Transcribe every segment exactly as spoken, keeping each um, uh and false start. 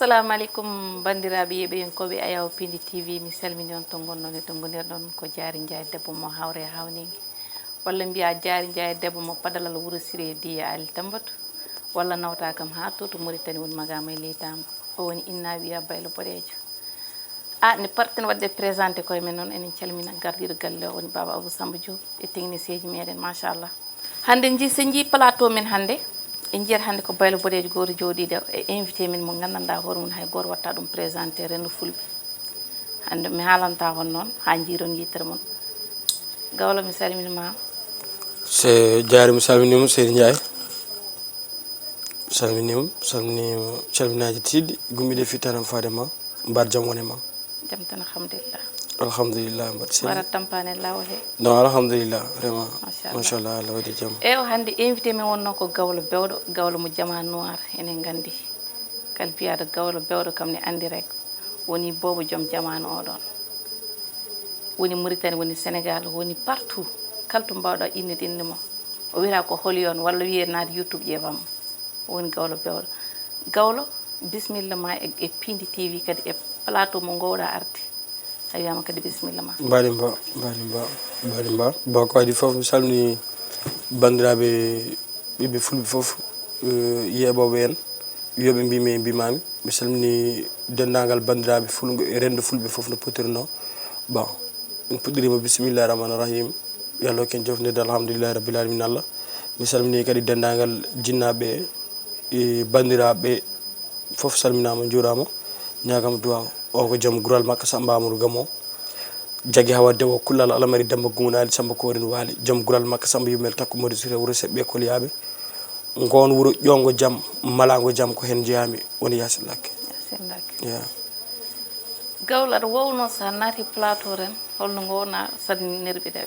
Assalamu aleykum, banndiraaɓe yeeɓiyankooɓe Ayaw Pindi T V. Mi salmini on to ngonɗon e to ngonirɗon. Ko Jaari Njaay debbo mo Hawre Hawninge, walla mbiya Jaari Njaay debbo mo Padalal Wuro Siree Diya Ali Tambatu, walla nawta kam haa to, to Mauritanie woni Magama e Leytamba. O woni inna wiya Baylo Boɗeejo. A, ne parten waɗde présenté koye men noon, enen calmina gardiiɗo galle o, woni Baba Abou Samba Diop e technicien ji meɗen, machallah. Hannde nji-, so njii plateau men hannde, en njiyat hannde ko Baylo Boɗeejo gooto jooɗiiɗo e invité men mo nganndanɗaa hoore mum hay gooto watta ɗum présenté renndo fulɓe. Hannde mi haalanta on noon haa njiiron yittere mon. Gawlo, mi salmini ma. Se Jaari, mi salminiima, Seydi Njaay. Salminiima, salminiima, calminaaji tiiɗɗi, gummiiɗe fittanam faade ma, mbaar jam wone ma. Jam tan, alhamdulillah. Alhamdulillah, mbaɗ sel. Mbaɗa tampane law he. Non, alhamdulillah, vraiment. Machallah. Machallah, Allah waɗi jam. Eyo, hannde invité men wonno ko Gawlo Bewɗo, Gawlo mo Jama Noir, enen nganndi. Kala biyaɗo Gawlo Bewɗo kam ne anndi rek. Woni boobo joom jamaanu oɗon. Woni Mauritanie, woni Sénégal, woni partout. Kala to mbawɗa innde, innde mo. O wiyata ko holi on, walla wiye naat YouTube ƴeewam. Woni Gawlo Bewɗo. Gawlo, bisimilla ma e, e Pindi T V, kadi e plateau mo ngowɗa arde. A wiyama kadi bisimilla ma. Mbaɗi mba, mbaɗi mba, mbaɗi mba. Bon, ko adi fof, mi salmini banndiraaɓe ɓiɓɓe fulɓe fof, eh, yeeɓooɓe en, wiyoɓe mbimi e mbimami. Mi salmini denndaangal banndiraaɓe fulɓe e renndo fulɓe fof no potirno. Bon, en puɗɗirima bisimillahi rahmani rahim. Yo Allah hokku en jofnirde alhamdulillahi rabbil alamin Allah. Mi salmini kadi denndaangal jinnaaɓe e banndiraaɓe fof salminaama, njuuraama, ñaagaama duwaaw. O ko joom gural makko Samba Amadou Gamo. Jagi hawa dewo kullal alamari Demba Gumnaali Samba Koorin Waali. Joom gural makko Samba Yummel Takko Modi Sire wuro Seɓɓe Koliyaaɓe. Ngoon wuro ƴowngo jam, malaango jam ko heen njeyaa-mi, woni Yaasin Lakke. Yaasin Lakke. Ya. Gawlo, aɗa wowno so a naati plateau ren, holno ngowna saɗa nerɓiɗaɓe?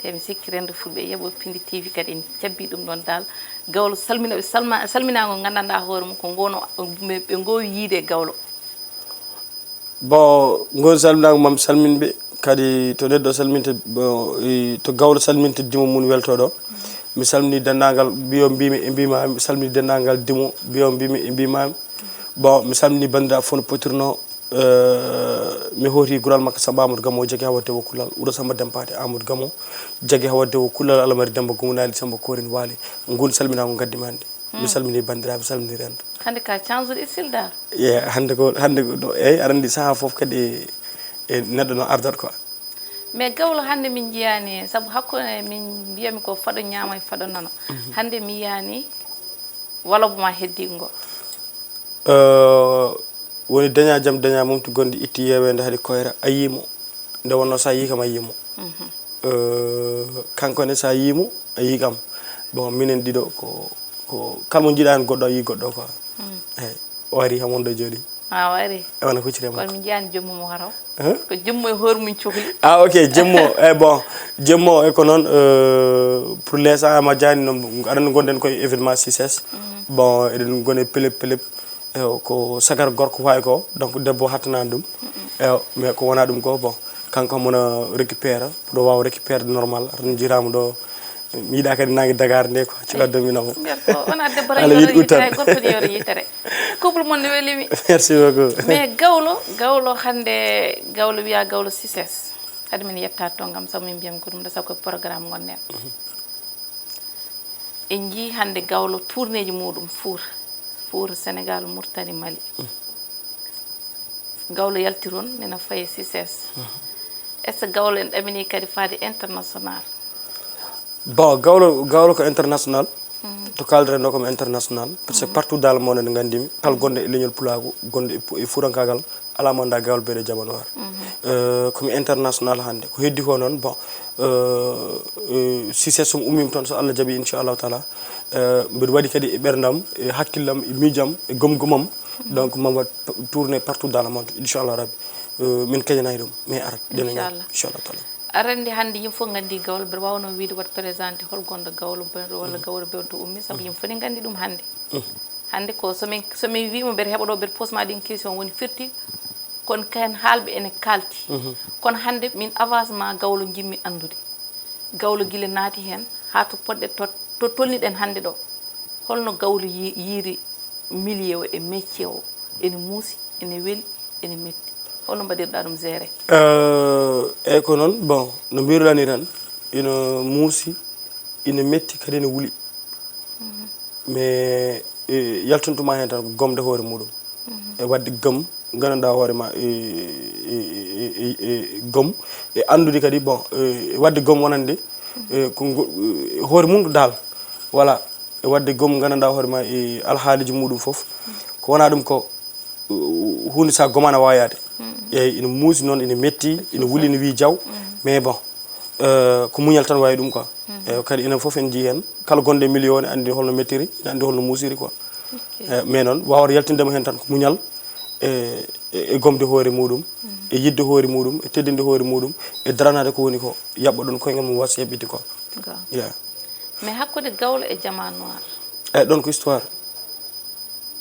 Te mi sikki renndo fulɓe yeeɓo Pindi T V kadi en cabbi ɗum ɗon dal. Gawlo salmina, salma-, salminaango nganndanɗaa hoore mum ko ngowno ɓe, ɓe ngowi yiide Gawlo. Bon, ngol salminaango mam salmin ɓe, kadi to neɗɗo salminta, bon, i, to Gawlo salminta dimo mum welto ɗo. Mi salmini denndaangal mbiyo mbimi e mbima, mi salmini denndaangal dimo mbiyo mbimi e mbima. Bon, mi salmini banndiraaɓe fof no potirno, eh, mi hooti gural makko Samba Amadou Gamo, jagi hawa dewo kullal, wuro Samba Dempaate Amadou Gamo, jagi hawa dewo kullal alamari Demba Gumnaali Samba Koorin Waali. Ngun salminaango ngaddi ma nde. Mi salmini banndiraaɓe, mi salmini renndo. Hannde ka canzuɗo e sildar. Ye, hannde ko, hannde ko ɗo, eyi, aɗa anndi sahaa fof kadi e, e neɗɗo no ardata quoi. Mais Gawlo, hannde min njiyaani, sabu hakkunde min mbiyami ko faɗo ñaama e faɗo nano. Hannde mi yiyaani walobo ma heddigo ngo. Eh, woni daña jam, daña mum to gonɗi itti yeweende haɗi koyra, a yii mo. Nde wonno sa yii kam a yii mo. Eh, kanko ne sa yii mo, a yii kam. Bon, minen ɗiɗo ko, ko kala mo jiiɗa heen goɗɗo a yii goɗɗo quoi. Eyi, o ari kam wonɗo jooɗi. A o ari. E wona huccirde makko. Kono mi jiyaani jommu mo haraw. Hein? Ko jommu e hoore mum cokli. Ah, ok, jemmo. Eh, bon, jemmo e ko noon, euh, pour l'instant, ma jaani noon, aɗa anndi ngonɗen koye événement six S. Bon, eɗen ngoni pelep, pelep. Eyo, ko sagar gorko wawi ko, donc debbo hattanaani ɗum. Eyo, mais ko wona ɗum ko, bon, kanko mona récupère, pour o waawa récupère normal, tan jiraama ɗo. Mi yiɗa kadi nangue Dakar nde quoi, ci wadde mi nawo. Mbiyat ko wona debbo tan. Ala yiɗ uttan. Gorko ne yoro yitere. Couple mon ne welimi. Merci beaucoup. Mais Gawlo, Gawlo hannde, Gawlo wiya Gawlo six S. Hade min yetta to ngam sabu min mbiyam ko ɗum ɗo sabu ko programme ngonɗen. En njii hannde Gawlo tourneeji muɗum Fuuta, Fuuta, Sénégal, Mauritanie, Mali. Gawlo yalti toon, nena faye six S. Est-ce que Gawlo en ɗamini kadi faade international? Bon, Gawlo, Gawlo ko international. To kaaldiren ɗo komi international. Parce que partout dans le monde ene nganndimi. Kala gonɗo e leñol pulaagu, gonɗo e pu-, e fuutankagal, alaa mo annda Gawlo Bewɗo Jama Noir. Euh, komi international hannde. Ko heddi ko noon, bon, euh, euh, si c'est somi ummiima toon, so Allah jaɓi, inchallahu taala, euh, mbiɗa waɗi kadi e ɓerndam, e hakkillam, e miijam, e gomgomam. Donc, mami waɗ p-, tournée partout dans le monde, inchallah rabbi. Euh, min keñanayi ɗum, mais arat, dene inchallah. Inchallah taala. Aɗa anndi hannde yimɓe fof nganndi Gawlo, mbeɗa waawnoo wiyde waɗ présenté hol gonɗo Gawlo Bewɗo walla Gawlo Bewɗo to ummi, sabu yimɓe fof ne nganndi ɗum hannde. Hannde ko so min, so min wiima mbeɗa heɓa ɗo, mbeɗa posma ɗin question woni firti, kono kayen haalɓe ene kaalti. Kono hannde min avancement Gawlo njimmi anndude. Gawlo gila naati heen haa to poɗɗe to, to tolniɗen hannde ɗo. Holno Gawlo yi-, yiiri milieu o e métier o? Ene muusi, ene weli, ene metti. Holno mbaɗirɗa ɗum gérer? Euh, eyyi, ko noon, bon, no mbiruɗaa ni tan, ina muusi, ina metti, kadi ina wuli. Mais, e, yaltintuma heen tan ko gomde hoore muɗum. E waɗde gam, gandanɗa hoore ma, e, e, e, e, e gom, e anndude kadi, bon, e, e waɗde gom wonande, e, ko ngo-, e hoore mum ko dal. Voilà. E waɗde gom, gandanɗa hoore ma, e alhaaliji muɗum fof. Ko wona ɗum ko, uh, huunde sa gomana wawa yaade. Eyyi, ina muusi noon, ina metti, ina wuli, ina wiyi jaw. Mais bon, euh, ko muñal tan wawi ɗum quoi. Eyyi, kadi enen fof en jii hen. Kala gonɗo e milieu o ne andi holno mettiri, ene andi holno muusiri quoi. Eyyi, mais noon, wawata yaltindema hen tan ko muñal e, e, e gomde hoore muɗum, e yidde hoore muɗum, e teddinde hoore muɗum, e daranade ko woni ko, yaɓɓa ɗon koyngal mum wasa heɓɓitde quoi. Ga. Yeah. Mais hakkunde Gawlo e Jama Noir? Eyyi, ɗon ko histoire.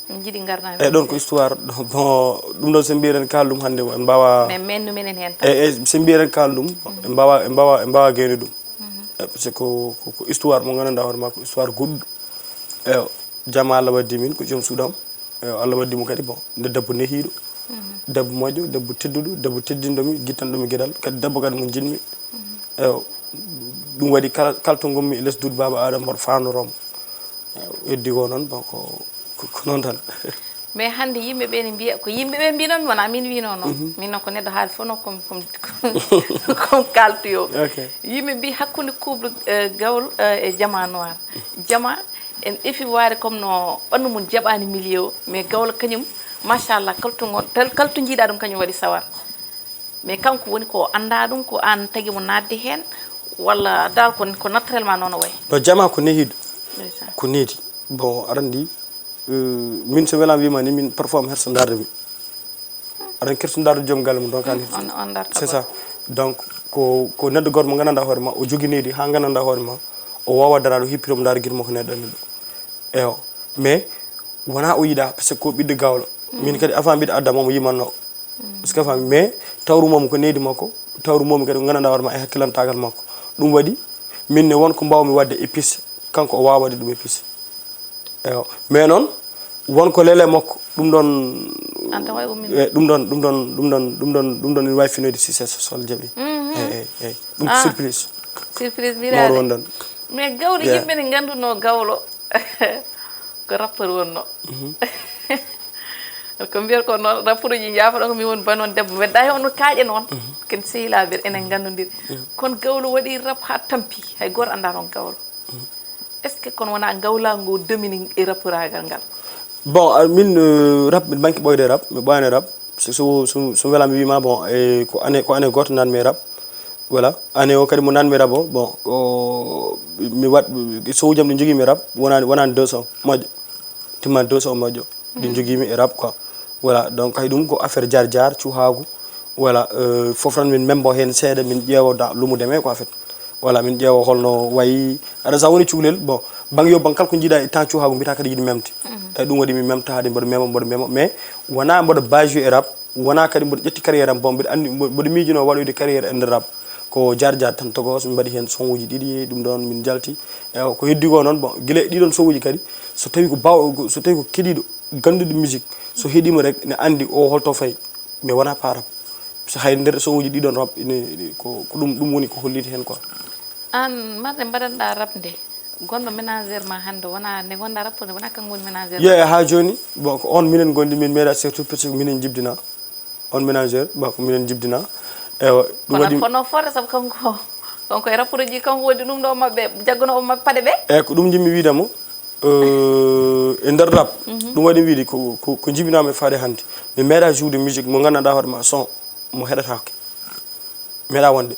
Min jiɗi ngarda. Eyyi, ɗon ko histoire. Bon, ɗum ɗon so mbiyen kaal ɗum hannde, en mbawa. Mais men no minen hen tan. Eyyi, eyyi, so mbiyen kaal ɗum, en mbawa, en mbawa, en mbawa gaynude ɗum. Eyyi, parce que ko, ko, ko histoire mo gandanɗa hoore ma, ko histoire goɗɗo. Eyyi, Jama Allah waddi min, ko joom suudam. Eyyi, Allah waddi mo kadi, bon, nde debbo nehiiɗo. Debbo moƴƴo, debbo tedduɗo, debbo teddinɗo mi, gittanɗo mi geɗal. Kadi debbo kadi mo njiɗmi. Eyyi, ɗum waɗi kala, kala to ngonmi e les duuɗi Baaba Adama, mboɗo faanoro mo. Eyyi, heddi ko noon, bon, ko, ko, ko noon tan. Mais hannde yimɓe ɓe ne mbiya, ko yimɓe ɓe mbi noon, wona min wino noon. Min noon ko neɗɗo haali fof noon ko, ko, ko kaltoyo. Ok. Yimɓe mbi hakkunde couple, eh, Gawlo, eh, e Jama Noir. Jama, en ɗefi waade comme no ɓanndu mum jaɓaani milieu o, mais Gawlo kañum, machallah, kala to ngon-, tal-, kala to njiiɗa ɗum kañum waɗi sawar. Mais kanko woni ko o annda ɗum, ko an tagi mo naatde heen, walla dal ko, ko naturellement noon o wayi? No, Jama ko nehiiɗo. Ndeysaan. Ko needi. Bon, aɗa anndi, euh, min so welaama wiyma ni, min parfois mi hersa ndaarde mi. Aɗa anndi, kersa ndaarde joom galle mum, donc an hersa. On, on darta. C'est ça. Donc, ko, ko neɗɗo gooto mo gandanɗa hoore ma, o jogii needi haa gandanɗa hoore ma, o wawa daraade, o hippito mo ndaara gite makko neɗɗo e neɗɗo. Eyo. Mais wona o yiɗa, parce que ko ɓiɗɗo Gawlo. Min kadi avant mbiɗa adda mo, mo yimanno. Est-ce que a faami? Mais tawru mom ko needi makko, tawru mom kadi ko gandanɗa hoore ma e hakkilantagal makko. Ɗum waɗi, min ne won ko mbawmi waɗde e piste, kanko o wawa waɗde ɗum e piste. Eyo. Mais noon, won ko lele makko, ɗum ɗon, an tan way ummin. Eh, ɗum ɗon, ɗum ɗon, ɗum ɗon, ɗum ɗon, ɗum ɗon ene wawi finoyde si se sol jaɓi. Mhm. Eyi, eyi, eyi. Ɗum ko surprise. Surprise. Mawɗo won ɗon. Mais Gawlo, yimɓe ne ngannduno Gawlo ko rappeur wonno. Ko mbiyata ko noon, rappeur uji njaafa ɗon ko min woni ba noon debbo. Medda he on kaaƴe noon. Ken sehilaaɓe enen nganndondiri. Kono Gawlo waɗi rap haa tampi. Hay gooto anndaa toon Gawlo. Est-ce que kono wona Gawla ngo domini e rapperagal ngal? Bon, ah, min, euh, rap, min banki ɓoyde rap, mi ɓoyani rap. So, so, so, so wela mi wima, bon, e ko année, ko année gooto nanmi rap. Voilà. Année o kadi mo nanmi rap o, bon, ko mi waɗ, sowuji am ɗi jogimi rap, wonani, wonani deux cents moƴƴo. Timma deux cents moƴƴo. Ɗi jogimi e rap quoi. Voilà, donc hay ɗum ko affaire jaar jaar, cuhaagu. Voilà, euh, fof tan min membo heen seeɗa, min ƴeewa da, lumo deme quoi, en fait. Voilà, min ƴeewa holno wayi. Aɗa sa woni cukalel, bon, bang yo bang kala ko jiiɗa e temps cuhaagu, mbiyata kadi yiɗi memde. E ɗum waɗi min memta haade mboɗo mema, mboɗo mema. Mais wona mboɗo baaji e rap, wona kadi mboɗo ƴetti carrière am, bon, mbiɗa anndi, mbo-, mboɗo miijino waɗoyde carrière e nder rap. Ko jaar jaar tan togos, min mbaɗi heen son uji ɗiɗi, ɗum ɗon min jalti. E ko heddi ko noon, bon, gila e ɗiɗon son uji kadi, so tawi ko baw-, so tawi ko keɗiiɗo, gannduɗo musique, so heɗiima rek, ne anndi o holto fayi. Mais wona pa rap. So hay nder son uji ɗiɗon rap, ine, ko, ko ɗum, ɗum woni ko holliti heen quoi. Aan marde mbaɗanɗa rap nde, gonɗo ménagère ma hannde, wona nde ngonɗa rappeur nde, wona kanko woni ménagère ma? Yeeya haa jooni, bon, ko on minen ngondi, min meeɗa surtout parce que minen jibdina. On ménageur, ba ko minen jibdina. Ewa, ɗum kono waɗi fonno forde sabu kanko, kanko e rappeur uji, kanko woni ɗum ɗo maɓɓe, jaggunoowo maɓɓe paɗe ɓe? Eyi, ko ɗum jimmi wiide mo, euh, e nder rap, ɗum waɗi wiide ko, ko, ko jibinami e faade hannde. Mi meeɗa jouer de musique mo nganndanɗa hoore ma son, mo heɗataake. Meeɗa wonde.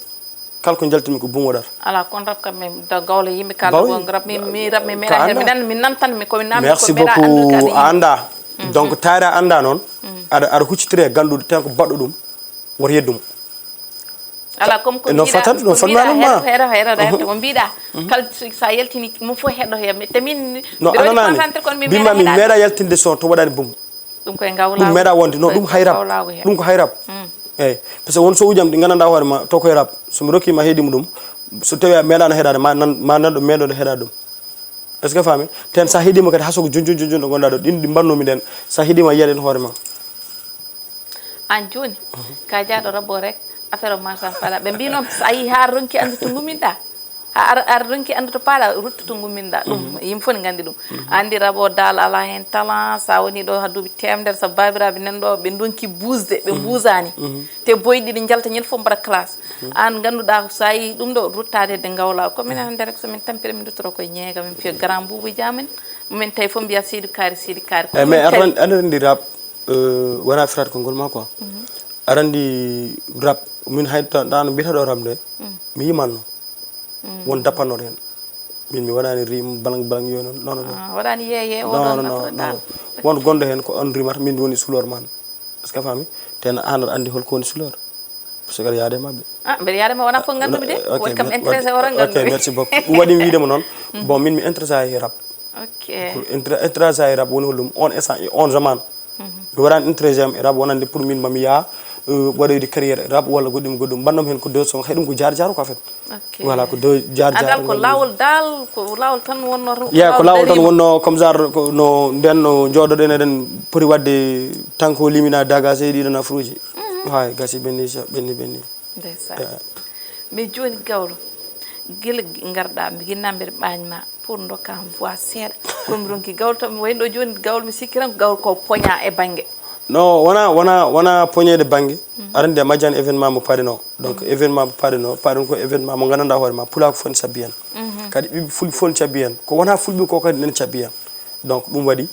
Kala ko njaltimi ko buum waɗata. Ala, kon rap kam min, da Gawlo yimɓe kala. Ba wi. Ko rap min, mi rap min meeɗa heen. Mi nan, mi nan tan, mi ko mi nan, merci ko meeɗa beaucoup, anndude kadi yimɓe. A annda. Donc, tawi a annda noon, aɗa, aɗa huccitiri e gannduɗo tan ko baɗɗo ɗum, woto yeddu mo. Ala, comme ko no mbiɗa, fatan, no ko fatan mbiɗa, ma. Heɗo, heɗo, heɗo, heɗo, ko mbiɗa. Kala so, sa yaltini, mo fof heɗo he. Te min, no, mbiɗa waɗi ananani. Concentré kon mi bimma meeɗa min heɗade. Meeɗa yaltinde son to waɗani buum. Ɗum koye ngawlaagu. Ɗum meeɗa wonde. No, ɗum hay rap. Ngawlaagu he. Ɗum ko hay rap. Eyi, parce que won sowuji am ɗi nganndanɗa hoore ma, to koye rap. So mi rokkima heɗima ɗum, so tawi a meeɗano heɗade, ma nan, ma nan ɗo meeɗoɗo heɗade ɗum. Est-ce que a faami? Ten sa heɗima kadi ha soko joni, joni, joni, joni ɗo ngonɗa ɗo, ɗin ɗi mbannomi ɗen, sa heɗima yiya ɗen hoore ma. Aan jooni, ka jaaɗo rabo rek, affaire o marche en faala. Ɓe mbii noon, so a yii haa ronki anndu to ngumminɗaa, haa ar, ar ronki anndu to paaɗa, ruttu to ngumminɗaa. Ɗum, yimɓe fof ne nganndi ɗum. Anndi rabo daal alaa heen talent, so a wonii ɗo haa duuɓi teemedere, sabu baabiraaɓe nan ɗo, ɓe ndonki buusde, ɓe mbuusaani. Te boy ɗiɗi njalta ñande fof mbaɗa classe. Aan ngannduɗaa, so a yii ɗum ɗo, ruttaade hedde ngawla. Ko minen hannde rek, so min tampii, min nduttoroo koye ñeega, min mbiya grand boubou jaamen, min tawi fof mbiya seydi kaari, seydi kaari. Ko ɗum tawi. Aɗa anndi rap, euh, wonaa firaade konngol ma quoi. Aɗa anndi rap, min hay ta, ɗa no mbiyata ɗo rap nde, mi yimanno. Won dappannoɗo heen. Min mi waɗaani rim, balang, balang yooyu noon, non, non, non. Ah, waɗaani yeye, o Non, ɗon non, non, nafoore non. Won gonɗo heen ko on rimata, min woni sulor man. Est-ce que a faami? Te aan aɗa anndi hol ko woni sulor. Parce que aɗa yaade maɓɓe. Ah, mbeɗa yaade ma, wonaa fof nganndu-mi de. Ok, Woni kam mer-, ok, intéressé o tan ok, nganndu-mi. Merci beaucoup. Ɗum waɗi mi wiide mo noon. Bon, min mi intéressé e rap. Ok. Pour intra-, intéressé e rap woni holɗum? On instant, e on zaman. Mi waɗaani intéressé am e rap wonande pour min mami yaa, euh, waɗoyde carrière e rap walla goɗɗum, goɗɗum. Mbanndam heen ko deux son, hay ɗum ko jaar jaar ko en fait. Ok. Voilà, ko deux jaar jaar. Adal ko laawol dal, ko laawol tan wonno. Ya, ko laawol tan wonno, comme ça, ko no nden no jooɗoɗen eɗen poti waɗde tan ko limina daga seydi ɗon afruuji. Hay, gasi ɓenni, ɓenni, ɓenni. Ndeysaan. Eh. Mais jooni gawlo, gila ngarɗa, mi ginnaa mbeɗa ɓaañ ma pour ndokka am voix seeɗa. Ko mi ronki gawlo to mi wayno ɗo jooni gawlo mi sikki tan ko gawlo ko poña e bannge. Non, wona, wona, wona poñeede bannge. Aɗa anndi a majjani événement mo paɗino. Donc événement mo paɗino, paɗon ko événement mo nganndanɗaa hoore ma, pulaaku fof ne cabbi en. Kadi ɓiɓɓe fulɓe fof ne cabbi en. Ko wona fulɓe ko kadi nene cabbi en. Donc ɗum waɗi,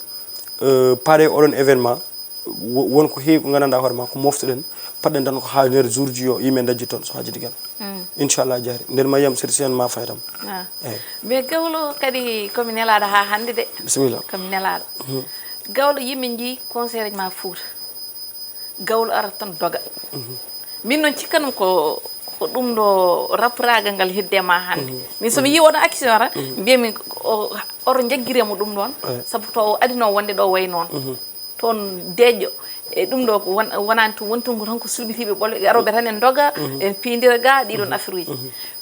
euh, paɗe oɗon événement, wo-, won ko heewi ko nganndanɗaa hoore ma, ko moftuɗen, paɗɗen tan ko haa nder jour ji o yimɓe ndajji toon so haaji digal. Inchallah jaari. Nder ma yiyam sirsi en ma faytam. Ah. Eyi. Mais gawlo kadi komi nelaaɗo haa hannde de. Bisimilla. Komi nelaaɗo. Gawlo yimɓe njii concert ma Fuuta. Gawlo ara tan doga. Min noon cikkanum ko, ko ɗum ɗo rappuraagal ngal hedde ma hannde. Min so mi yii oɗon action ara, mbiyami o, oto jaggire mo ɗum ɗoon, eyi, sabu to o adino wonde ɗo way noon. Toon deeƴƴo, e ɗum ɗo ko won-, wonaani tun, woni tun ko tan ko sulɓitiiɓe ɓolɓe, ɓe arooɓe tan en ndoga, en piindira ga, ɗiɗon affaire uji.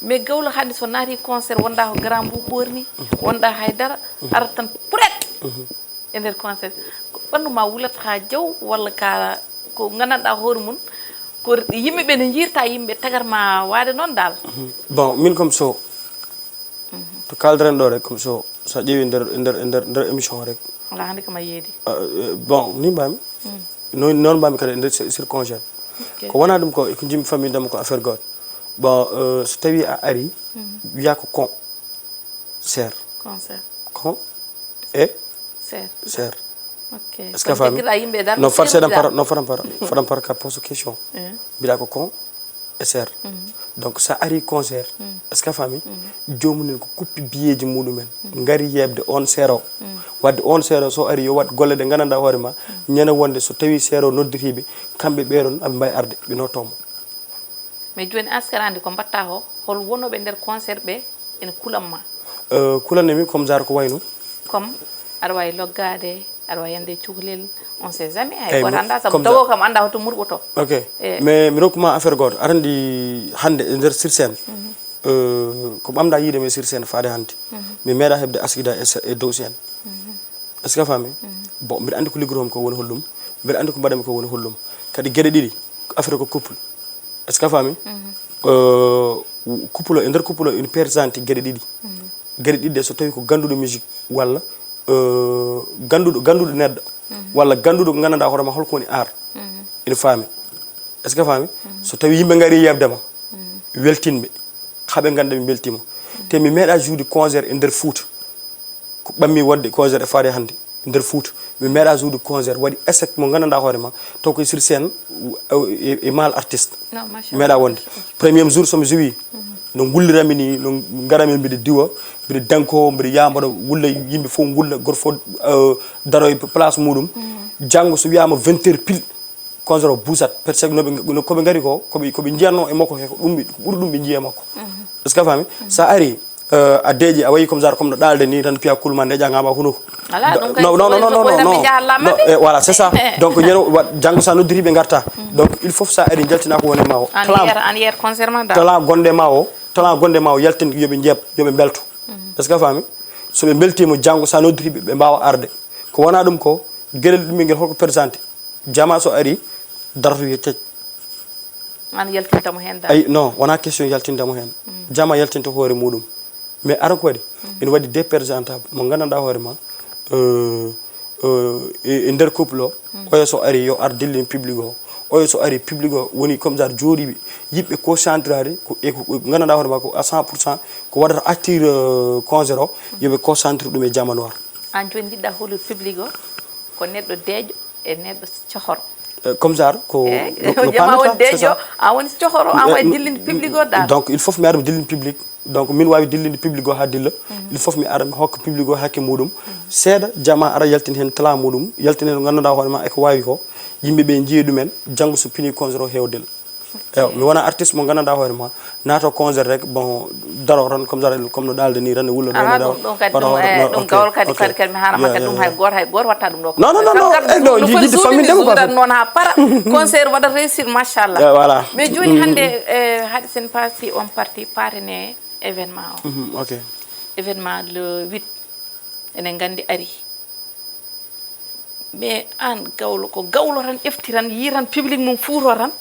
Mais gawlo hannde so naati concert, wonda ko grand boubou ɓorni, wonda haydara, ara tan puret e nder concert. Ko ɓanndu ma wulata haa jaw, walla ka ko nganndanɗaa hoore mum, ko yimɓe ɓe no njiirta yimɓe tagar ma waade noon dal? Bon, min comme so, to kaaldiren ɗo rek, comme so, so a ƴeewi nder, nder, nder, nder émission o rek. Alaa hannde kam a yeedi. Ah, euh, bon, ni mbami. Noon, noon mbami kadi e nder cir-, circonjeune. Ok. Ko wona ɗum ko, ko jimmi famille dam ko affaire gooto. Bon, euh, so tawi a ari, wiya ko con. Ser. Concert. Con. E? Ser. Ser. Ok. Est-ce que a faami? Deggira yimɓe dal. No fat seeɗan para, no fatan para, fatan para ka poso question. Eh. Mbiɗa ko con e ser. Donc, so a ari concert, est-ce que a faami? Joomum en ko kuppi biyeeji muɗumen. Ngari yeɓde on seero. Wadde on seero so ari yo waɗ golle ɗe nganndanɗaa hoore ma. Ñande wonde so tawi seero nodditiiɓe, kamɓe ɓeeɗon aɓe mbawi arde, ɓe nottomo. Mais jooni askaraande ko mbatta ho, hol wonooɓe nder concert ɓe ene kulamma? Euh, kulanne mi comme genre ko wayno? Comme aɗa wawi loggaade, aɗa wawi yande e cukalel, on sait jamais, hay gooto annda, sabu tawo kam annda hoto murɓoto. Ok. Eh. Mais mi rokkuma affaire gooto. Aɗa anndi hannde e nder sur scène, euh, ko ɓamɗa yiide mi sur scène faade hannde. Mi meeɗa heɓde asida e se-, e dow scène. Est-ce que a faami? Bon, mbiɗa anndi ko liggotomi ko woni hollum. Mbiɗa anndi ko mbaɗami ko woni hollum. Kadi geɗe ɗiɗi, ko affaire ko couple. Est-ce que a faami? Euh, couple o, e nder couple o, ina présente geɗe ɗiɗi. Geɗe ɗiɗi ɗe, so tawi ko gannduɗo musique, walla, euh, gannduɗo, gannduɗo neɗɗo, walla gannduɗo ko nganndanɗaa hoore ma holko woni art. Ina faami. Est-ce que a faami? So tawi yimɓe ngari yeɓde ma, weltinɓe, haa ɓe ngannda ɓe mbeltiima. Te mi meeɗa joude concert e nder Fuuta. Ko ɓammi waɗde concert e faade hannde e nder Fuuta. Mi meeɗa joude concert, waɗi échec mo nganndanɗaa hoore ma, taw koye sur scène, e, e mal artiste. Non, machallah. Meeɗa wonde. Premier jour somi joué, no ngullirami ni, no ngarami mbiɗa diwa, mbiɗa danko, mbiɗa yaa mbaɗa wulla, yimɓe fof ngulla, gooto fof, euh, daro e place muɗum. Janngo so wiyaama vingt heures pile, concert o buusat, parce que no ɓe, no ko ɓe ngari ko, ko ɓe, ko ɓe njiyatno e makko he, ko ɗum ɓe, ko ɓuri ɗum ɓe njiya e makko. Est-ce que a faami? So a ari, euh, a deeƴi, a wayi comme ça, comme no ɗaalde ni, tan piya kulma nde ƴaŋaama hunuko. Alaa, ɗum kay non, non, non, non, non, non, non. Non, eh, voilà, c'est ça. Donc, ñande wa-, janngo so a noddiri ɓe ngarta. Donc, il faut so a ari njaltina ko woni ma o. An yer, an yer concert ma da. Talent gonde ma o, talent gonde ma o, yaltin yo ɓe njeeb, yo ɓe mbelto. Est-ce que a faami? So ɓe mbeltiima janngo so a noddiri ɓe, ɓe mbaawa arde. Ko wona ɗum ko, geɗel ɗum ngel holko présenté? Jama so ari, Darto yo tec. An yaltintamo heen daal. Ay, non, wonaa question yaltintamo heen. Jama yaltinta hoore muɗum. Mais ara ko waɗi? Ina waɗi deux présentable mo nganndanɗaa hoore ma, euh, euh, e e nder couple o, oya so ari yo ar dillin public o. Oya so ari public o woni comme ça jooɗiiɓe, yiɓɓe concentrade ko e ko nganndanɗaa hoore ma ko à cent pour cent ko waɗata attire, euh, concert o, yo ɓe concentre ɗum e Jama Noir. Aan jooni njiɗɗaa hollude public o ko neɗɗo deeƴo e neɗɗo cohoro. Eh, comme ça ko eh, no- no jama paamata, won c'est deeƴo ça. An woni cohoro an wawi dillinde public o dal. Donc il faut mi ara mi dillin public. Donc min wawi dillinde public o ha dilla. Il faut mi ara mi hokka public o hakke muɗum. Seeɗa Jama ara yaltin hen tala muɗum, yaltin hen ko ganduɗa hoore ma eko wawi ko. Yimɓe ɓe jiiya ɗumen, janggo so pini concert o heewa dilla. Ewa, mi wona artiste mo ganduɗa hoore ma, nato concert rek, bon, daro tan comme ça, comme no ɗalde ni tan, wulla ɗo. Ala ɗum ɗum kadi ɗum e ɗum gawol kadi kadi kadi mi hanama kadi ɗum hay goto hay goto watta ɗum ɗo. Non non non non, eh, non, yiɗde famminde ko suudat noon ha para. Concert waɗa réussir machallah. Eh, voilà. Mais joni hande, eh, haɗi sen paasi on parti parene événement o. Mhm, ok. Événement le huit enen gandi ari. Mais an gawlo ko gawlo tan efti tan yi tan public mum fuuto tan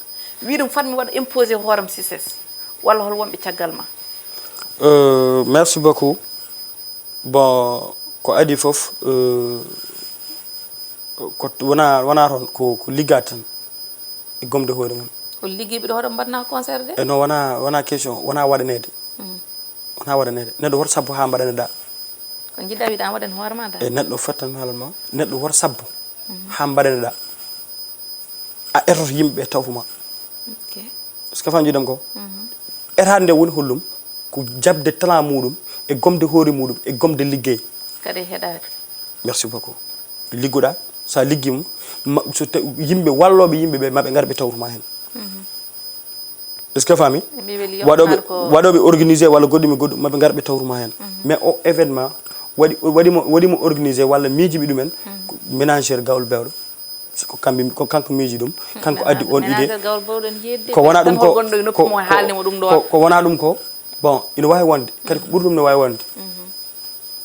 wi ɗum fat mi waɗa imposé hooram sises walla hol wonɓe caggal ma? Euh, merci beaucoup. Bon, ko adi fof, euh, ko wona wona toon ko ko liggaade tan e gomde hoore mum. Ko liggiiɓe ɗo hoɗo mbaɗna concert de? E non wona wona question, wona waɗaneede. Wona waɗaneede. Neɗɗo woto sabbo haa mbaɗaneɗaa. Ko njiɗɗa wiide an waɗan hoore ma dal? E neɗɗo fottan mi haalal ma. Neɗɗo woto sabbo haa mbaɗaneɗaa. A etoto yimɓe ɓe tawto ma. Est-ce que fam jiɗam ko? Etaade nde woni hollum ko jaɓde talent muɗum e gomde hoore muɗum e gomde liggey. Kadi e heɗaade. Merci beaucoup. Liggoɗa, sa liggima, ma- so tawi yimɓe walloɓe yimɓe ɓe maɓe ngar ɓe tawto ma hen. Est-ce que a faami? Ɓe mbi weli yo waɗoɓe haal ko waɗoɓe organisé walla goɗɗum e goɗɗum maɓe ngar ɓe tawto ma hen. Mais o événement waɗi waɗimo waɗimo organisé walla miijiɓe ɗumen ko ménagère gawlo bewɗo. Ko kamɓe ko kanko miiji ɗum, kanko addi on idée. Ménagère gawlo bewɗo en jeedde ko wona ɗum ko gonɗo e noppi mo haalni mo ɗum ɗo. Ko wona ɗum ko bon ina wawi wonde kadi ko ɓuri ɗum ne wawi wonde.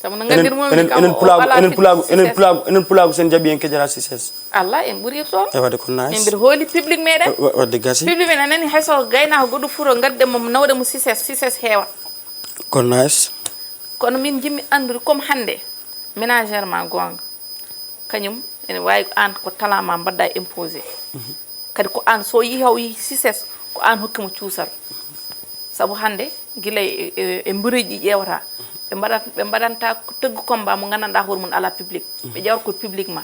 Sabu no nganndir mum enen enen pulaagu enen pulaagu enen pulaagu enen pulaagu sen jaɓi en kejara sises. Allah en ɓuri toon e wadde ko nice. Min mbiɗa hooli public meɗen. Wadde gasi. Public meɗen anani hayso gaynako goɗɗo fuuro gadde mum nawde mo sises sises heewa. Ko nice. Kono min jimmi anndude comme hannde ménagère ma goonga kañum ene waawi ko aan ko talent ma mbaɗɗa imposé. Kadi ko aan so yi haw yi sises ko aan hokki mo cuusal. Sabu hannde gila e e- e mbureeji ɗi ƴeewata ɓe mbaɗat ɓe mbaɗanta tëgg combat mo nganndanɗaa hoore mum alaa public. Ɓe ƴeewata ko public ma.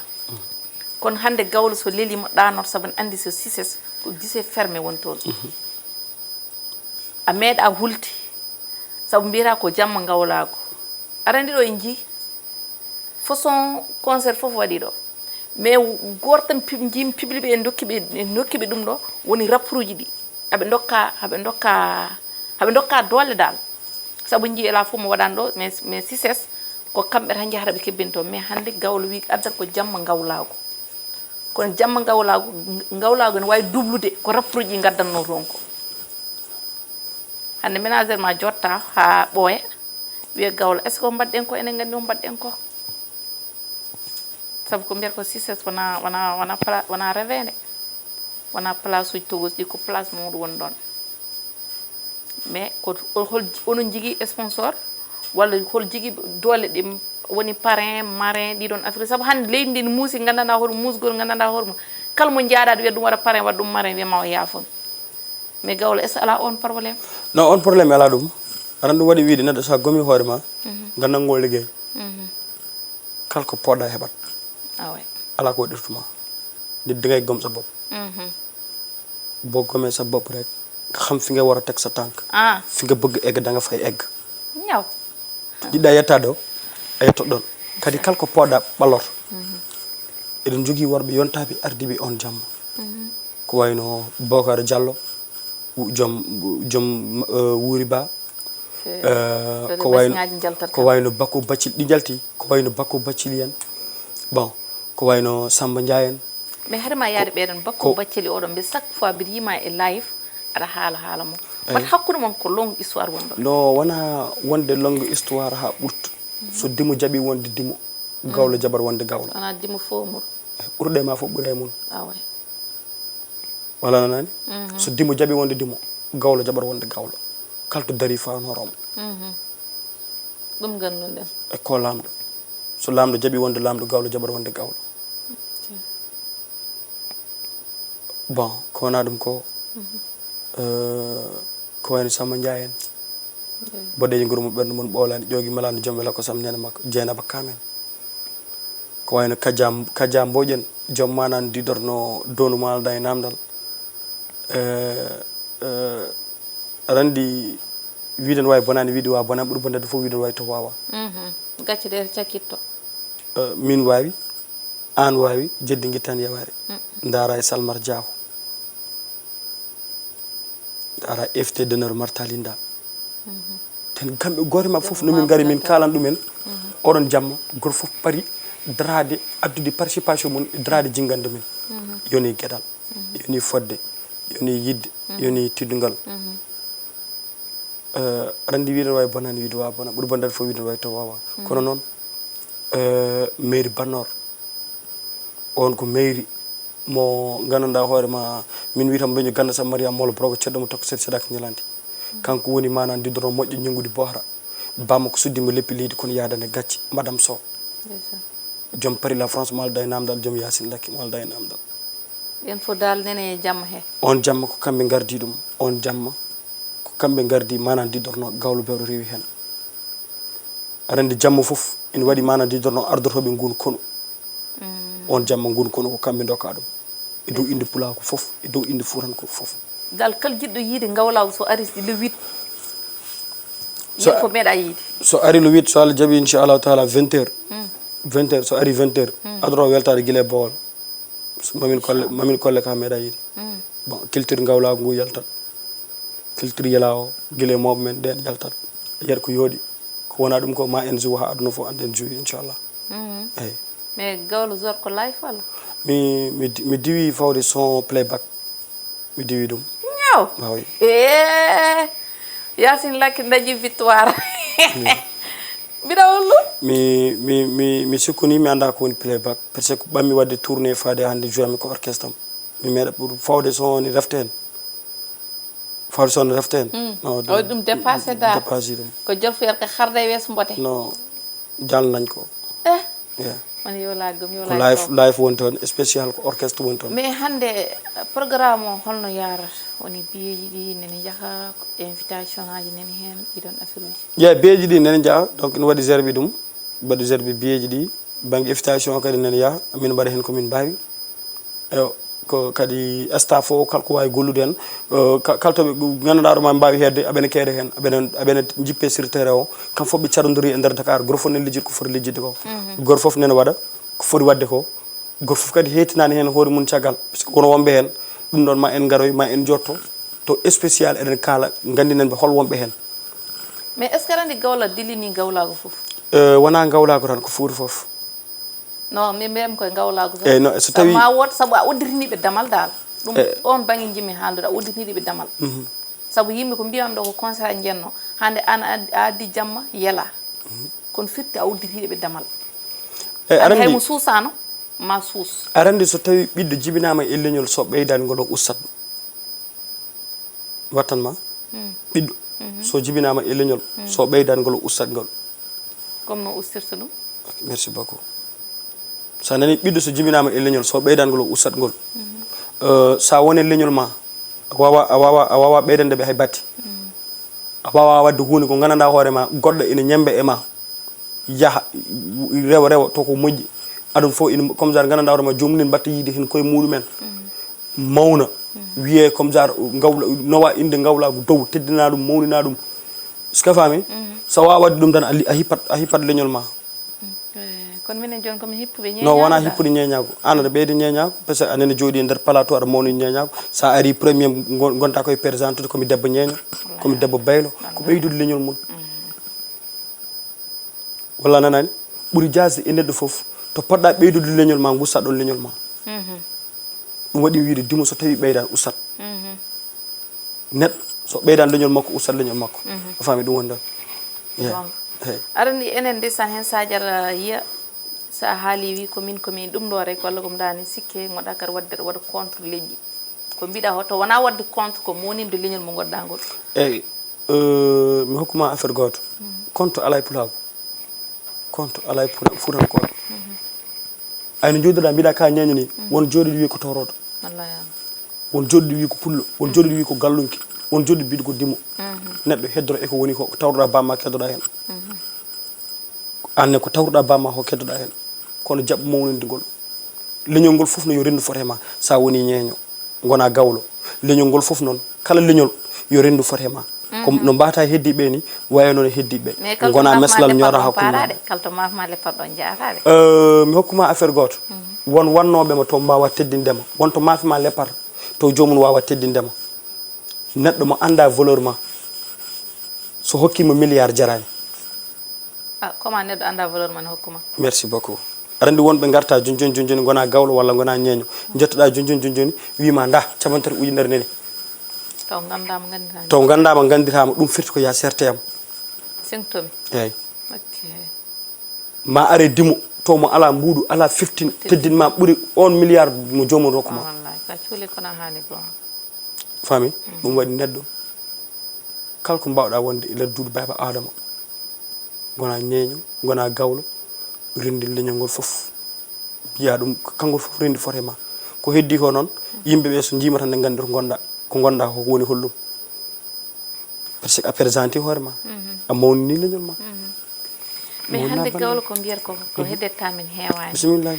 Kono hannde gawlo so lelii mo ɗaanoto sabu ne anndi so sises ko guichet fermé woni toon. A meeɗa hulde sabu mbiyata ko jamma ngawlaagu. Aɗa anndi ɗo en njii façon concert fof waɗi ɗo mais gooto tan njii public ɓe en ndokki ɓe en ndokki ɓe ɗum ɗo woni rapport uji ɗi aɓe ndokka aɓe ndokka aɓe ndokka doole dal. Sabu njii ela fof mo waɗan ɗo mais mais sises ko kamɓe tan njahata ɓe kebbinto mais hannde gawlo wi addat ko jamma ngawlaagu. Kono jamma ngawlaagu ngawlaagu ene waawi dublude ko rapport uji ngaddanno toon ko. Hannde ménagère ma jotta haa ɓooya wiya gawlo est ce que o mbaɗɗen ko enen nganndi o mbaɗɗen ko. Sabu ko mbiyata ko sises wona wona wona pla wona reveende wona place uji togosi ɗi ko place mawɗo woni ɗoon. Mais ko hol onon njigi sponsor walla hol jigi doole ɗi woni parrain marin ɗiɗon affaire sabu hannde leydi ndi ne muusi nganndanɗaa hoore mum muusgol nganndanɗaa hoore mum kala mo njaaɗaa ɗo wiya ɗum waɗa parrain waɗa ɗum marin wiyama o yaafon mais gawlo est ce que alaa on problème? Non, on problème alaa ɗum. Aɗa anndi ɗum waɗi wiide neɗɗo so a gomi hoore ma nganndanngol liggey kala ko poɗɗa heɓat. Alaa ko waɗirtuma. Nit dangay gom sa bopp. Boo gomee sa bopp rek nga xam fi nga war a teg sa tànk. Fi nga bëgg egg da nga fay egg. Ñaw. Jiɗɗa yettaade o a yetto ɗon. Kadi kala ko poɗɗa ɓalloto. Eɗen jogii worɓe yontaaɓe ardiiɓe on jamma. Ko wayno Bokar Diallo, joom joom Wuuri Ba. Ko wayno ko wayno Bako Baccil ɗi njalti ko wayno Bako Baccil en. Bon, ko wayno Samba Ndiaye en. Mais haɗi ma yaade ɓeeɗon bakko bacceli oɗon mbiɗa chaque fois mbiɗa yima e live aɗa haala haala mum. Bat hakkunde mon ko long histoire wonɗon? No wona wonde long histoire ha ɓurta. So dimo jaɓi wonde dimo, gawlo jaɓat wonde gawlo. Wona dimo fo mur. Ɓurɗo e ma fof ɓuri e mum. Awa. Wala nanani? So dimo jaɓi wonde dimo, gawlo jaɓat wonde gawlo. Kala to dari fa hono hooroomo. Ɗum ngannduɗen. E ko laamɗo. So laamɗo jaɓi wonde laamɗo, gawlo jaɓat wonde gawlo. Bon, ko wona ɗum ko, eh, ko wayno Samba Ndiaye en. Boɗeejo nguru mo ɓernde mum ɓoolaani, ƴoogi malaani joom wela ko Samba neene makko, Jeynaba Kamen. Ko wayno Kaja, Kaja Mboƴen, joom manan didorno donu maalda e namdal. Eh, eh, aɗa anndi wiide no waawi bonaani, wiide waawa bonaani, ɓuri bonde fof wiide no waawi to waawa. Gacce ɗe cakkitto. Eh, min waawi, aan waawi, jeddi ngi tan yawaare. Ndaara e Salmar Diaw. Ndaara invité d'honneur Marta Linda. Ten kamɓe gooto maɓɓe fof no min ngari min kaalan ɗumen. Oɗon jamma, gooto fof pari daraade, addude participation mum, daraade jinngande min. Yoni geɗal, yoni fodde, yoni yidde, yoni teddungal. Eh, aɗa anndi wiide no waawi bonaani, wiide waawa bona, ɓuri bonde fof wiide no waawi to waawa. Kono noon, eh, mairie Bannor, on ko mairie mo nganndanɗaa hoore ma, min wiyata mo Beño Gannda Samba Mariama Mawlo Borogo Ceddo mo tokko Seydi Sadaka Ñalandi. Kanko woni manan didoro moƴƴo ñenngudi Bohra. Bamma ko suddi mo leppi leydi kono yaadane gacce, Madame Sow. Joom Paris la France mo alda e namdal, joom Yacine Lakke mo alda e namdal. Ɓen fof dal nene e jamma he. On jamma ko kamɓe ngardi ɗum. On jamma ko kamɓe ngardi manan didorno gawlo bewɗo rewi heen. Aɗa anndi jamma fof ina waɗi manan didorno ardotooɓe ngun konu. On jamma ngun konu ko kamɓe ndokka ɗum. E dow innde pulaaku fof, e dow innde fuutanko fof. Dal kala jiɗɗo yiide ngawlaagu so ari le huit. So- Yiɗ ko meeɗa yiide. So ari le huit, so Allah jaɓi, inchallahu taala, vingt heures. Vingt heures, so ari vingt heures. Adoro weltaade gila e Bowol. So mamin kolle, mamin kolle ka meeɗa yiide. Bon, culture ngawlaagu ngu yaltat. Culture yela o, gila e mawɓe men ɗen yaltat. Yer ko yooɗi. Ko wona ɗum ko ma en joue ha aduna fof annden joue, inchallah. Eyi. Mais gawlo joueur ko live walla? Mi, mi, mi diwi fawde son playback. Mi diwi ɗum. Ñaw. Ah oui. Eh. Yacine Lakke dañi victoire. Mbiɗa hollu? Mi, mi, mi, mi sikku ni mi annda ko woni playback. Parce que ɓammi wadde tournée faade hannde joami ko orchestre am. Mi meeɗa pour fawde son ni refte hen. Fawde son refte hen. No, o ɗum dépassé dal. Dépassé ɗum. Ko jol fuyata ko harda e weeso mbote. No, jal nañ ko. Eh. Yeah. On yo la gum yo Ko la live, live woni toon, spécial ko orchestre woni toon. Mais hannde programme o holno yarata? Woni biyeeji ɗi nene njaha, ko invitation aji nene heen, ɗiɗon affaire uji. Jeeya beeji ɗi nene njaha, donc ina waɗi gerbi ɗum, mbaɗi gerbi biyeeji ɗi, bannge invitation o kadi nene yaha, min mbaɗa heen ko min mbaawi. Eyo, ko kadi staff o kala ko waawi gollude heen, eh, ka- kala to ɓe nganndanɗaa ɗo ma mbaawi heedde, aɓene keede heen, aɓene, aɓene jippe sur terrain o, kam fof ɓe carodiri e nder Dakar, gooto fof nene lijjit ko foti lijjitde ko. Gooto fof nene waɗa ko foti waɗde ko. Gooto fof kadi heytinaani heen hoore mum caggal, puisque wono wonɓe heen, ɗum ɗoon ma en ngaroy, ma en njotto to spécial, eɗen kaala, nganndinen ɓe hol wonɓe heen. Mais est ce que aɗa anndi gawla dilini gawlaagu fof? Eh, wonaa gawlaagu tan, ko fuuri fof. Non, min mbiyam koye gawlaagu tan. Eyi, no, so Sabu tawi- ma wood, sabu a udditinii ɓe damal dal. Ɗum Eh. On bangge njimmi haaldude, a udditinii ɓe damal. Sabu yimɓe ko mbiyam ɗo ko concert njenno. Hannde an a a addi jamma, yela. Kono firti a udditinii ɓe damal. Eyi, aɗa Andi hay anndi- mo suusaano, ma suus. Aɗa anndi so tawi ɓiɗɗo jibinaama e leñol, so ɓeydaani ngol o ustat. Wattan ma ɓiɗɗo. So jibinaama e leñol, so ɓeydaani ngol o ustat ngol. Comme no ustirta ɗum. Ok, merci beaucoup. So a nani ɓiɗɗo so jibinaama e leñol, so ɓeydaani ngol o ustat ngol. Eh, so a woni e leñol ma, a waawa, a waawa, a waawa ɓeydande ɓe hay batte. A waawa waɗde huunde ko nganndanɗaa hoore ma, goɗɗo ina ñemmba e ma. Yaha, rewa, rewa, to ko moƴƴi. Aduna fof ina, comme genre, nganndanɗaa hoore ma, joomum en mbaɗta yiide heen koye muɗum en. Mawna, wiyee comme genre, ngawla, nowa innde ngawlaagu dow, teddina ɗum, mawnina ɗum. Est-ce que a faami? So a waawa waɗde ɗum tan, a li- a hippat, a hippat leñol ma. Eh, kono minen jooni ko min hippuɓe No, wonaa ñeeñaagu. Hippude ñeeñaagu. Aan aɗa ɓeydi ñeeñaagu, parce que a nene jooɗi e nder plateau, aɗa mawni ñeeñaagu. So a ari premier, ngon- ngonta koye présentude, ko mi debbo ñeeño, ko mi debbo baylo, ko ɓeydude leñol mum. Walla a nanaani? Ɓuri jaasde e neɗɗo fof, to poɗɗa ɓeydude leñol ma, ngusta ɗon leñol ma. Ɗum waɗi wiyde dimo so tawi ɓeydaani, ustat. Neɗɗo so ɓeydaani leñol makko, ustat leñol makko. A faami ɗum woni ɗon. Eey. Goonga. Eey. Aɗa anndi enen ndesan heen Sadio aɗa yiya, so a haali wi ko min, ko min ɗum ɗo rek, walla ko mi ɗaani sikke, ngoɗa kadi waɗde, waɗa contre leƴƴi. Ko mbiɗa hoto wona waɗde compte, ko mawninde leñol mo ngonɗaa ngol. Eyyi, euh, mi hokkuma affaire gooto. Compte alaa e pulaagu. Compte alaa e pura-, fuutankooɓe. Ay no jooɗiɗaa mbiɗa ka ñeeño ni, won jooɗiɗo wiyi ko toroɗo. Wallaahi. Won jooɗiɗo wiyi ko pullo, won jooɗiɗo wiyi ko gallunki, won jooɗiɗo mbiɗo ko dimo. Neɗɗo heddoro e ko woni ko, tawruɗaa bamma keddoɗaa heen. Aan ne ko tawruɗaa bamma ko keddoɗaa heen. Kono jaɓ mawninde ngol. Leñol ngol fof no yo renndu fot e ma. Sa woni ñeeño, ngona gawlo. Leñol ngol fof noon, kala leñol yo renndu fot e ma. Ko no mbata heddiɓe ni, waya noon e heddiɓe. Mais kala to ngona mafma meslal leppat ñoora ɗon hakkunde ma. Paaraɗe, kala to mafma leppat ɗon jaataɗe. Euh, mi hokkuma affaire gooto. Won wannooɓe ma to mbawa teddinde ma. Won to mafma leppat to joomum wawa teddinde ma. Neɗɗo mo annda valeur ma, so hokkima milliard jarani. Ah, comment neɗɗo annda valeur ma ne hokkuma? Merci beaucoup. Aɗa anndi wonɓe ngarta joni joni joni joni ngona gawlo walla ngona ñeeño. Jottoɗa joni joni joni joni wima nda capantati ujunere nene. Taw nganndaama nganndiraa. Taw nganndaama nganndiraa mo, ɗum firti ko ya serte am. Sengto mi. Eeyi. Ok. Ma are dimo, to mo alaa mbuuɗu, alaa fiftin, teddin ma ɓuri on milliard mo joomum rokku ma. Ah, wallahi, ka cuuli kono a haali goo. Faami? Ɗum waɗi neɗɗo, kala ko mbaawɗaa wonde e nder duuɗi Baaba Aadama, ngona ñeeño, ngona gawlo, renndin leñol ngol fof. Mbiyaa ɗum, kanngol fof renndi fot e ma. Ko heddii ko noon, yimɓe ɓe so njiima tan ne nganndi to ngonɗaa, ko ngonɗaa ko woni hollum. Parce que a présenté hoore ma. A mawnini leñol ma. Mais mawnina hannde bannde. Gawlo ko mbiyata ko, ko heddetta min heewaani. Bismillah.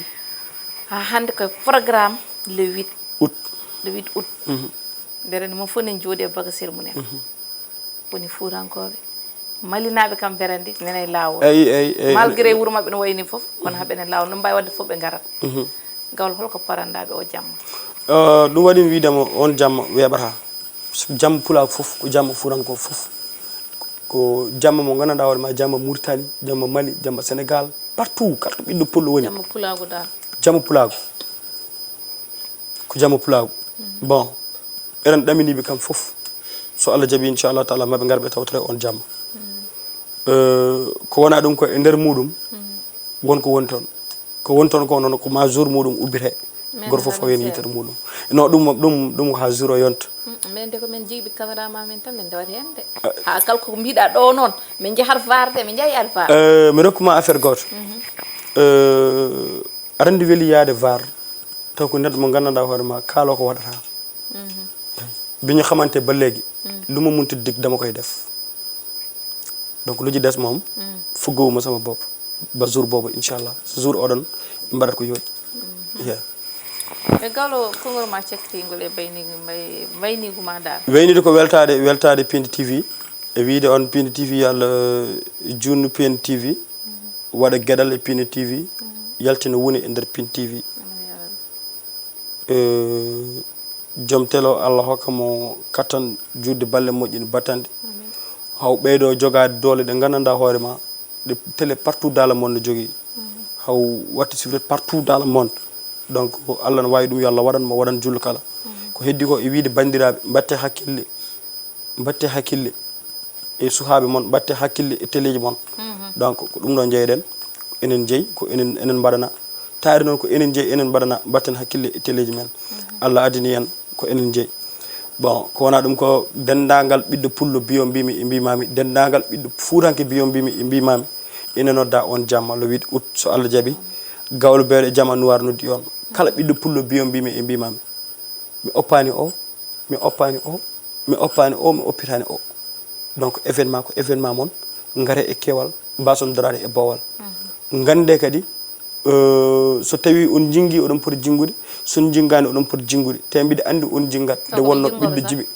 Ha hannde ko programme le huit. Août. Le huit août. Mbeɗa anndi mon fof ne njooɗi e bagasir mum en. Woni Fuutankooɓe. Malinaaɓe kam mbeɗa anndi nene e laawol. Eyi, eyi, eyi. Malgré wuro maɓɓe no wayi ni fof, kono haɓene laawol. No mbaawi waɗde fof ɓe ngarat. Gawlo, holko paranɗaa ɓe o jamma? Euh, ɗum waɗi mi wiide mo on jamma weeɓata. Jamma pulaagu fof, ko jamma fuutankooɓe fof. Ko jamma mo nganndanɗaa hoore ma, jamma Mauritanie, jamma Mali, jamma Sénégal, partout, kala to ɓiɗɗo pullo woni. Jamma pulaagu dal. Jamma pulaagu. Ko jamma pulaagu. Bon, eɗen ɗaminiiɓe kam fof. So Allah jaɓi, inchallah taala, maɓe ngar ɓe tawtore on jamma. Euh, ko wona ɗum ko e nder muɗum, won ko woni toon. Ko woni toon ko noon ko ma jour muɗum ubbite. Gooto fof fawi heen yitere muɗum. Non, ɗum, ɗum, ɗum ha jour o yonta. Min de ko min jiiɓi caméra ma min tan min ndewata heen de. Ha kala ko mbiɗa ɗo noon, min njahat vaar de, min njahat vaar. Euh, mi rokkuma affaire gooto. Euh, aɗa anndi weli yaade vaar, taw ko neɗɗo mo nganndanɗaa hoore ma, kaalo ko waɗata. Bi ñu xamante ba léegi, lu ma mënti dig dama koy def. Donc lu ci des moom, fëggawuma sama bopp ba jour boobu, inchallah. So jour oɗon, mbaɗat ko yooɗi. Yeah. E gawlo konngol ma cakkitingol e bayni-, mbay-, mbaynigu ma dal? Wayniigu ko weltaade, weltaade Pindi T V. E wiyde on Pindi T V, yo Allah juutnu Pindi T V. Waɗa geɗal e Pindi T V. Yaltina woni e nder Pindi T V. Amin ya rabbi. Eh, joom télé o, Allah hokka mo kattan, juutde balle moƴƴe, battande. Amin. Haw ɓeydo jogaade doole ɗe nganndanɗaa hoore ma, ɗe télé partout dans le monde no jogii. Haw watta suivre partout dans le monde. Donc, Allah no waawi ɗum, yo Allah waɗan mo, waɗan jullo kala. Ko heddi ko e wiyde banndiraaɓe, mbaɗte hakkille, mbaɗte hakkille e suhaaɓe mon, mbaɗte hakkille e téléji mon. Donc, ko ɗum ɗo njeyɗen, enen njeyi, ko enen, enen mbaɗana. Taari noon ko enen njeyi, enen mbaɗana, mbaɗten hakkille e téléji men. Allah addani en ko enen njeyi. Bon, ko wona ɗum ko denndaangal ɓiɗɗo pullo biyo mbimi, e mbimami, denndaangal ɓiɗɗo fuuranke biyo mbimi, e mbimami, ina nodda on jamma le huit août, so Allah jaɓi. Gawlo beeɗo e jamma Noir noddi on. Kala ɓiɗɗo pullo biyo mbimi, e mbimami. Mi oppaani o, mi oppaani o, mi oppaani o, mi oppitaani o. Donc, événement ko événement mon, ngare e keewal, mbason daraade e boowal. Ngannde kadi, euh, so tawii on njinngi, oɗon poti jinngude, so on njinngaani, oɗon poti jinngude. Te mbiɗa anndi on njinngat, nde wonno ɓiɗɗo jibi-,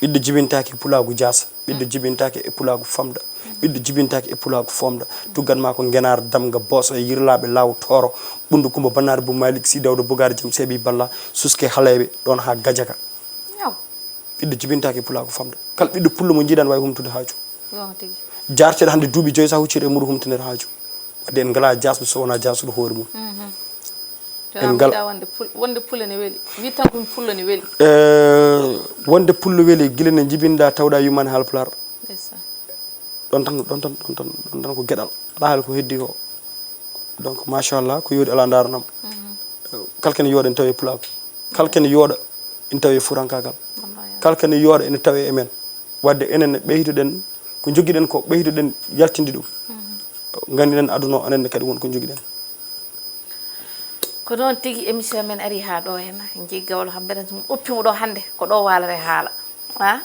ɓiɗɗo jibintaake pulaagu jaasa, ɓiɗɗo jibintaake e pulaagu famɗa, ɓiɗɗo jibintaake e pulaagu foomɗa. Tuggat ma ko Ngenaar, Damga, Booso, e Yirlaaɓe, Laawo, Tooro, Ɓunndu Kumba, Bannaare Buu Maalik, Sidi Dawda, Bogaari Jam, Seebi Balla, Suske Haleeɓe, ɗoon haa Gajaka. Ɓiɗɗo jibintaake e pulaagu famɗa. Kala ɓiɗɗo pullo mo njiiɗaa no waawi humtude haaju. Goonga tigi. Jaarteeɗo hannde duuɓi joyi, so a huccii e muɗum humtinere haaju. Wadde en ngalaa jaasɗo so wonaa jaasuɗo hoore mum. En ngal- Wonde pul-, wonde pullo ne weli. Wi tan ko pullo ne weli. Eh, wonde pullo weli, gila ne njibinɗaa tawɗaa yummani Haalpulaar. Ndeysaan. Ɗon tan, ɗon tan, ɗon tan, ɗon tan ko geɗal. Alaa haali ko heddi ko. Donc, machallah, ko yooɗi alaa ndaaranam. Kala ken yooɗen tawi e pulaagu. Kala ken yooɗa ina tawi e fuurankaagal. Kala kadi yooɗa ina tawi e men. Wadde enen ne ɓeydoɗen ko njogiɗen ko, ɓeydoɗen yaltinde ɗum. Ngandiɗen aduna o, anen ne kadi won ko njogiɗen. Ko noon tigi, émission men ari haa ɗo henna. Jigga wala kam mbeɗen ɗum oppimo ɗo hannde, ko ɗo waalare haala. A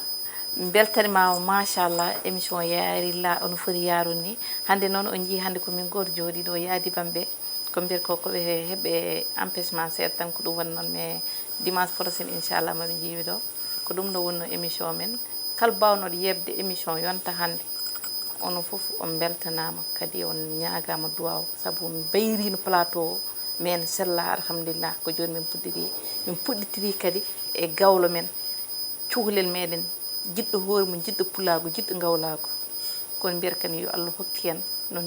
beltanima, machallah, émission yaari la ono foti yaarude ni. Hannde noon on njii hannde ko min gooto jooɗii ɗo yaadi bamɓe. Ko mbiyat ko ko ɓe heɓɓe empêchement seeɗa tan, ko ɗum waɗi noon. Mais dimanche prochain inchallah maɓe njiiwi ɗo. Ko ɗum ɗo wonno émission men. Kala baawnoɗo yeɓde émission yonta hannde, onon fof on mbeltanaama, kadi on ñaagaama duwaaw, sabu mbayriino plateau o, mais ene sella, alhamdulillah, ko jooni min puɗɗiri. Min puɗɗitiri kadi e gawlo men, cukalel meɗen, jiɗɗo hoore mum, jiɗɗo pulaagu, jiɗɗo ngawlaagu. Kono mbiyata kadi yo Allah hokku en no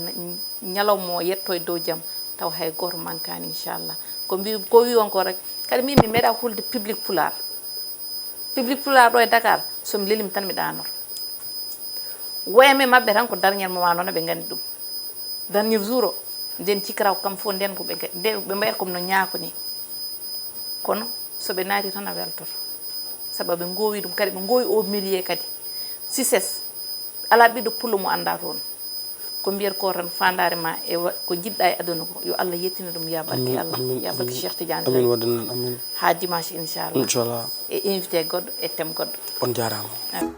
ñalawma o yetto e dow jam, taw hay gooto mankaani, inchallah. Ko mbi, ko wi on ko rek, kadi min mi meeɗa hulde public pulaar. Public pulaar ɗo e Dakar, so mi lelima tan mi ɗaanoto. Woyame maɓɓe tan ko dernier moment noon ɓe nganndi ɗum. Dernier jour o, nden cikiraw kam fof nden ko ɓe ga-, nde ɓe mbayata comme no ñaako ni. Kono so ɓe naati tan a weltoto. Sabu ɓe ngoowi ɗum kadi, ɓe ngoowi o milieu kadi. Succès, alaa ɓiɗɗo pullo mo annda toon. Ko mbiyat ko tan, faandaare ma e wa-, ko njiɗɗa e aduna ko, yo Allah yettine ɗum, ya barke Allah, ya barke Cheikh Tidiane. Amin, waɗan noon, amin. Haa dimanche, inchallah. Inchallah. E invité goɗɗo, e thème goɗɗo. On jaaraama. Amin.